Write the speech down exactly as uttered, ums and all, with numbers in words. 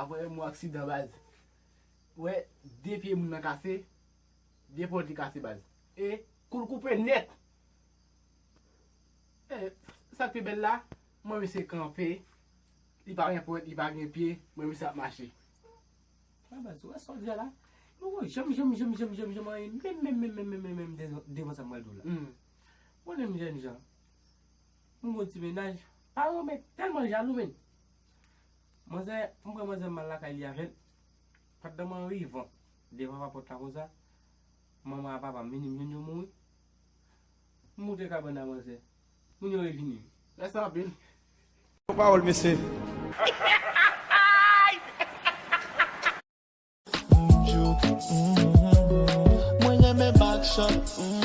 Apre yon mo aksidan baz. Wè, de pye moun nan kase, de pòt li kase baz. E kou l koupe nèt. E sa k pi bèl la, mwen misye kanpe, li pa gen pòt, li pa gen pye, mwen misye ap mache. Mwen baz, ou wè sa w di a la? Nou wè janm, janm, janm, janm, janm, janm anyen, menm, menm, menm, menm, menm, menm, menm devan, devan sa m pral di w la. Hmm. Mwen menm jèn jan, m gon ti mennaj, paran m tèlman jalou, menm. Manzè, m pran manzè m al lakay li avè l. Pandan m an rivan devan papòt la konsa, manman a papa m vini m jwenn yo mouri. M moute kabann a manzè. Moun yo revini. Rès anpil. Pawòl, mesye. Mwen renmen back shot.